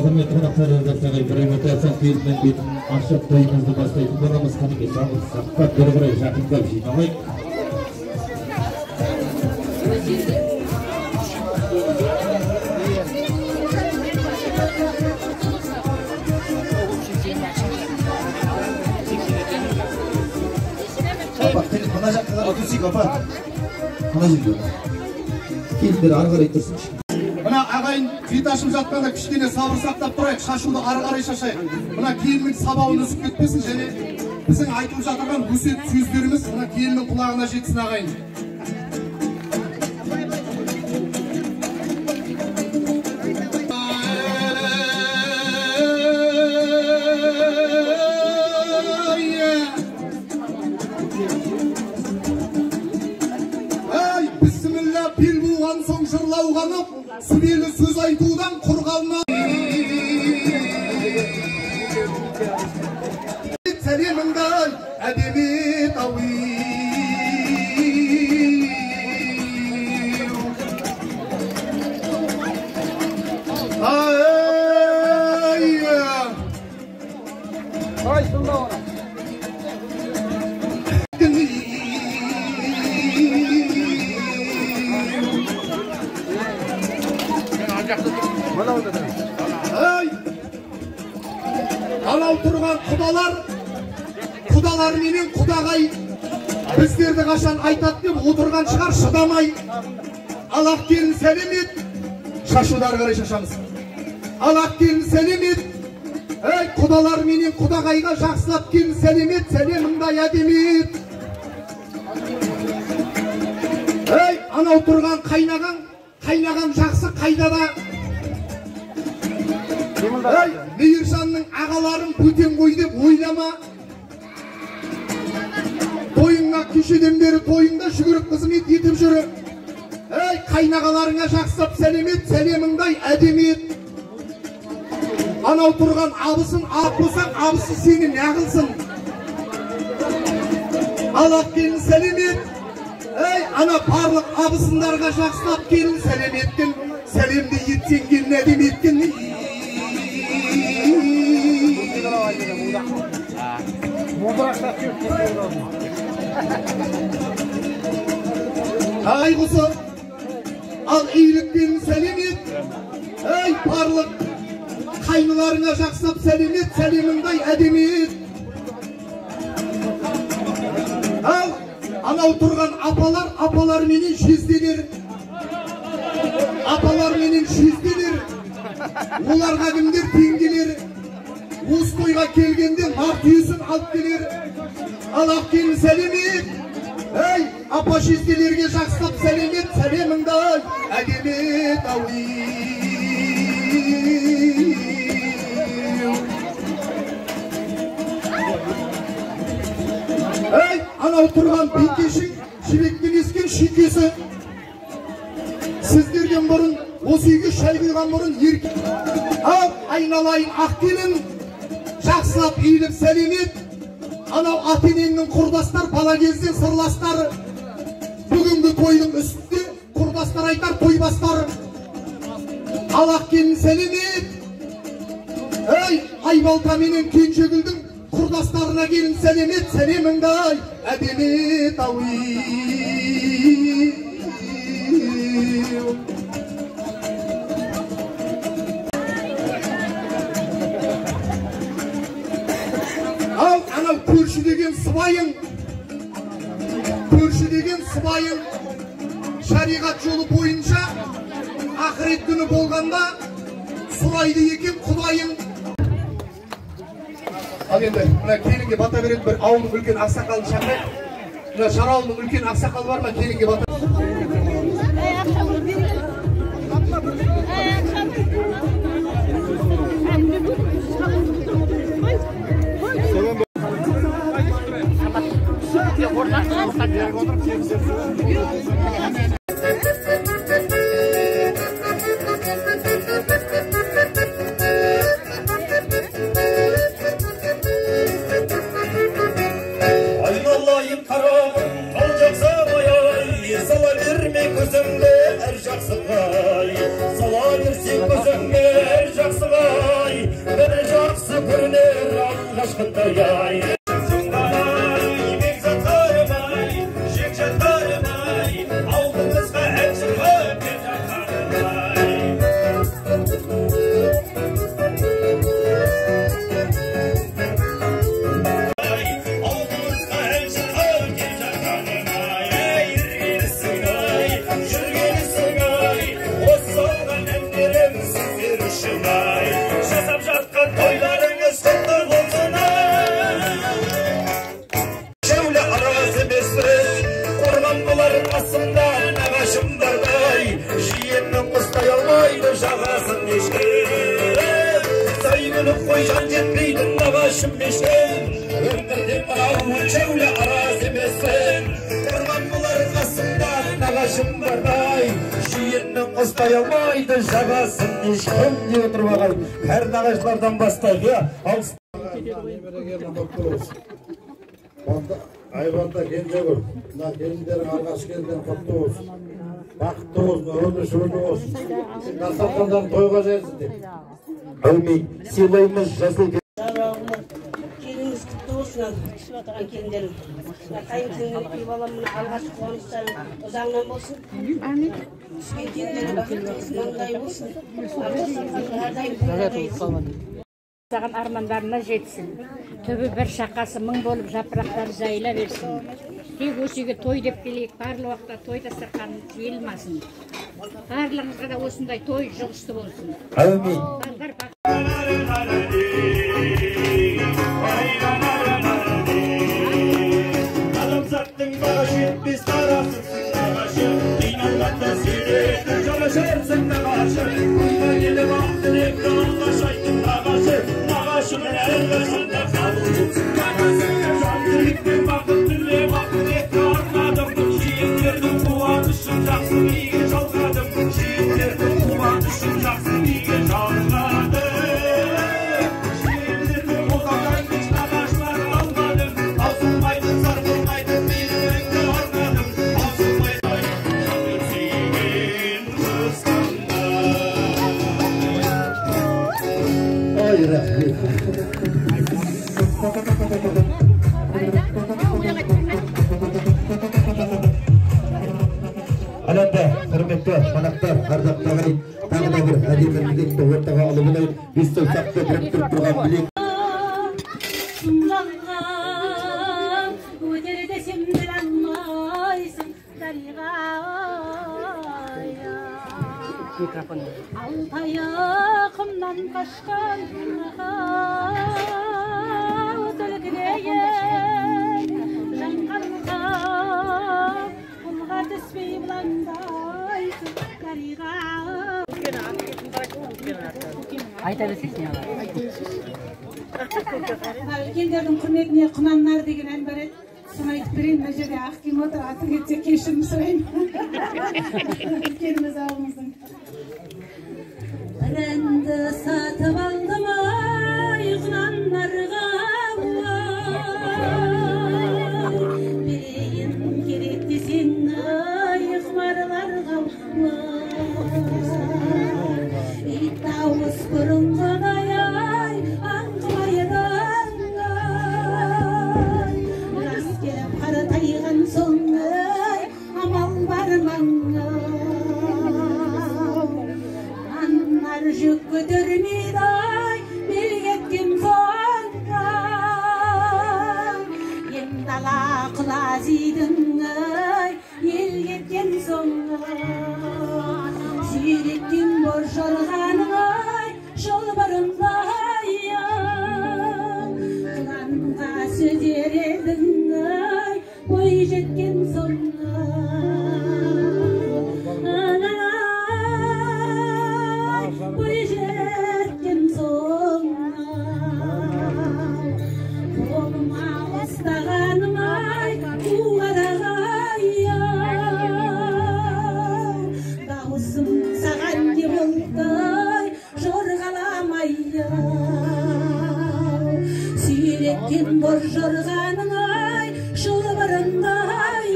Құрметті қонақтар, ардақтағы Ибраим ата келіннің бетін ашып тойымызды бастайтын боламыз. Қанеке, сабыр сақтап, бері қарай жақындап жиналайық. Апа, мына жаққа қарай төсек, апа. Мына жерге. Келіндер ары қарай тұрсыншы. Мына ағайын бет ашып жатқанда кішкене сабыр сақтап тұрайық, шашуды ары қарай шашайық. Мына келіннің сабауын үзіп кетпесін, және біздің айтылып жатырған өсиет сөздеріміз мына келіннің құлағына жетсін ағайын. Ай, бісміллә, бел буған соң жырлауғанып, сүбелі сөз айтудан құр қалма. Сәлеміңді әдемі тауи. Ай! Ай, сонда ора. Ай! Анау тұрған құдалар, құдалар менен құдағай біздерді қашан айтады деп отырған шығар, шыдамай. Ал ақ келін сәлем ет, шашуды ары қарай шашамыз. Ал ақ келін сәлем ет, ай, құдалар менен құдағайға жақсылап келін сәлем ет, сәлеміңді әдемі ет. Ай, анау тұрған қайнаған, қайнаған жақсы қайда да. Ай, Мейіржанның ағаларын бөтен қой деп ойлама. Тойыңа кешеден бері тойыңда жүгіріп қызмет етіп жүр. Ай, қайнағаларыңа жақсылап сәлем ет, сәлеміңді әдемі ет. Анау тұрған абысын ақ болсаң, абысы сені неғылсын. Ал ақ келін сәлем ет. Ай, ана барлық абысындарға жақсылап келін сәлем еткен, сәлемді етсең келін әдемі еткен. Ай құсы, ал иілікпен сәлем ет. Ай, барлық қайныларыңа жақсылап сәлем ет, сәлеміңді әдемі ет. Ал анау тұрған апалар, апалар менен жезделер. Апалар менен жезделер. Оларға кімдер тең келер? Осы тойға келгенде нар түйесін алып келер. Ал ақ келін сәлем ет. Ай, апа жезделерге жақсылап сәлем ет, сәлеміңді әдемі ет. Ай, анау тұрған бикешің жібектен ескен шүйкесі. Сіздерден бұрын осы үйге шай құйған бұрын ерке. Ал айналайын ақ келін, жақсылап иіліп сәлем ет. Анау ата енеңнің құрдастар, бала кезден сырластар. Бүгінгі тойдың үстінде құрдастар айтар, тойбастар. Ал ақ келін сәлем ет. Ай, Айбалта менен Кенжегүлдің Құрдастарына келін сәлемет, сәлеміңді ай, әдемет ауи. Ал анау көрші деген сыбайың, көрші деген сыбайың, шариғат жолы бойынша ақырет күні болғанда сұрайды екен құдайың. Ал енді мына келінге бата беретін бір ауылдың үлкен ақсақалын шақырайық. Мына Шарауылдың үлкен ақсақалы бар ма, келінге бата? Айналайын қарағым, ал жақсы ай, сала берме көзіңді әр жақсыға, сала берсең көзіңді әр жақсыға, бір жақсы көрінер алғашқындай ай. Жасап жатқан тойларыңыз құтты болсын. Шәуле араз емеспіз, қорған болар қасымда нағашым бардай, жиеннің ұстай алмайды жағасын ешкім. Сай күліп қой жан жетпейді нағашым ешкім. Өмірде мынау шәуле араз емеспін, қорған болар қасымда нағашым бардай, жиеннің ұстай алмайды жағасын ешкім деп отырып ағайын. Әр нағашылардан бастайық, иә? Айбанда Кенжегүл, мына келіндерің алғашқы келіндерің құтты болсын, бақытты болсын, өмір сүрді болсын, дастархандарың тойға жайылсын деп. Әумин. Сыйлаймыз жасыл. Келініңіз құтты болсын, түсіп отырған келіндерің. Қайын келін балам, мына алғашқы қуаныштарың ұзағынан болсын. Түскен келіндерің бақытты болсын, маңдайы болсын. Әрдайым тойға жайылсын. Саған армандарына жетсін. Түбі бір шақасы мың болып жапырақтары жайыла берсін. Тек осы үйге той деп келейік, барлық уақытта той дастарханы жиылмасын. Барлығыңызға да осындай той жұғысты болсын. Әумин. Балдар Адамзаттың баға жетпес дарасысың нағашы, қиналғанда сүйретін жанашырсың нағашы, тойға келіп ақ тілекті алғаш айттың нағашы, нағашының әрқашанда қабыл болсын нағашы. Жан тілекпен бақыт тілеп ақ тілекті арнадым, жиендердің қуанышын жақсы биге жалғадым, жиендердің қуанышын жақсы биге жалғадым. Жиендердің қолдаудан кеш нағашылар алғаным, таусылмайды сарқылмайды мейіріміңді арнадым, таусылмайды жан сүйген туысқандай. Ой, рахмет. Ал енді, құрметті қонақтар, ардақты ағайын, тағы да бір әдемі тілекті ортаға алып алайық. Бес саусақты біріктіріп тұрған білек. Жалған өтер десем біле алмайсың, дариға ай. Алтай құмнан қашқан түлкідейін, жанғанға құмға түспей бұлаңдайсың, дариға. Айта берсеңші не алады? Үлкендердің құрметіне құнаннар деген ән бар еді. Соны айтып берейін. Мына жерде Ақкем отыр, аты кетсе кешірім сұраймын. Үлкеніміз ауылымыздың. Бір әнді сатып алдым ай құнандарға ай, берейін керек десең ай құмарларға ай. Ит дауыс бұрынғыдай ай аңқымайды ай, Жүк көтермейді ай бел кеткен соң, ен дала құлазидың ай ел кеткен соң, сүйреткен бор жорғаның ай шылбырындай, құланға сөзер едің ай бой жеткен соң, бой жеткен соң, қолыма ұстағаным ай қу қарағай, дауысым саған не болды ай жорғаламай, сүйреткен бор жорғаның ай шылбырындай,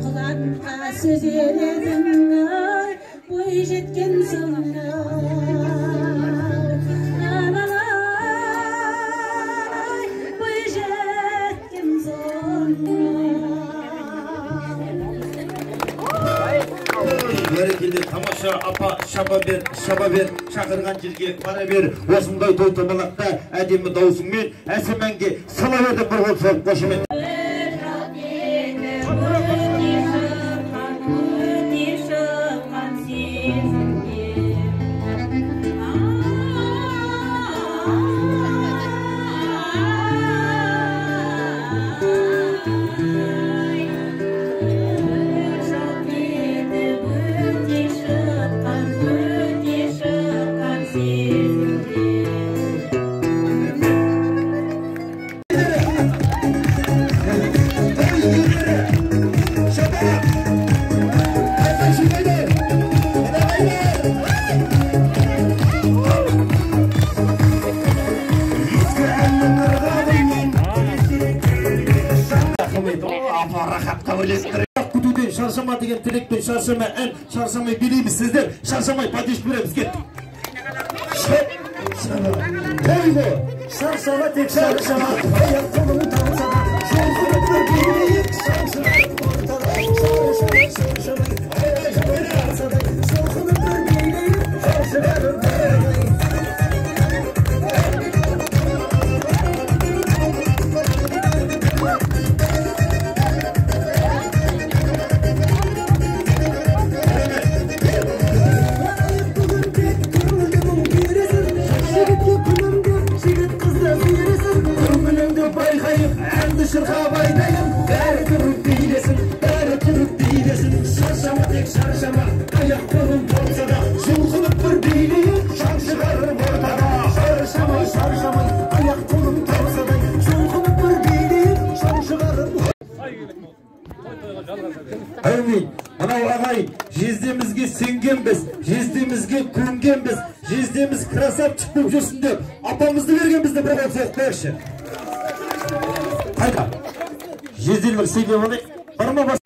құланға сөзер едің ай бой жеткен соң, бой жеткен соң. Бәрекелді, тамаша апа, шаба бер, шаба бер, шақырған жерге бара бер. Осындай той томалақта әдемі дауысыңмен әсем әнге сала бер деп бір қол соғып қошемет. Күтуден шаршама деген тілекпен шаршама ән, шаршамай билейміз, сіздер шаршамай поддержка береміз. Кеттік. Той ғой, шаршама тек шаршама, аяқ қолың талса да, жұлқынып бір билейік, шамшырап ортада, шаршама шаршамай, аяқ қолың талса да, жұлқынып бір билейік, шамшырап ортада. Шырқап айтайын, бәрі тұрып билесін, бәрі тұрып билесін. Шаршама тек шаршама, аяқ қолың болса да, жұлқынып бір билейік, шаң шығарып ортада. Шаршама шаршамай, аяқ қолың талса да, жұлқынып бір билейік, шаң шығарып. Әумин. Мынау ағай, жездемізге сенгенбіз, жездемізге көнгенбіз, жездеміз красавчик болып жүрсін деп апамызды бергенбіз деп бір қол соғып қояйықшы. Қайда? Жезделер сөйлеп алайық. Бар ма бас?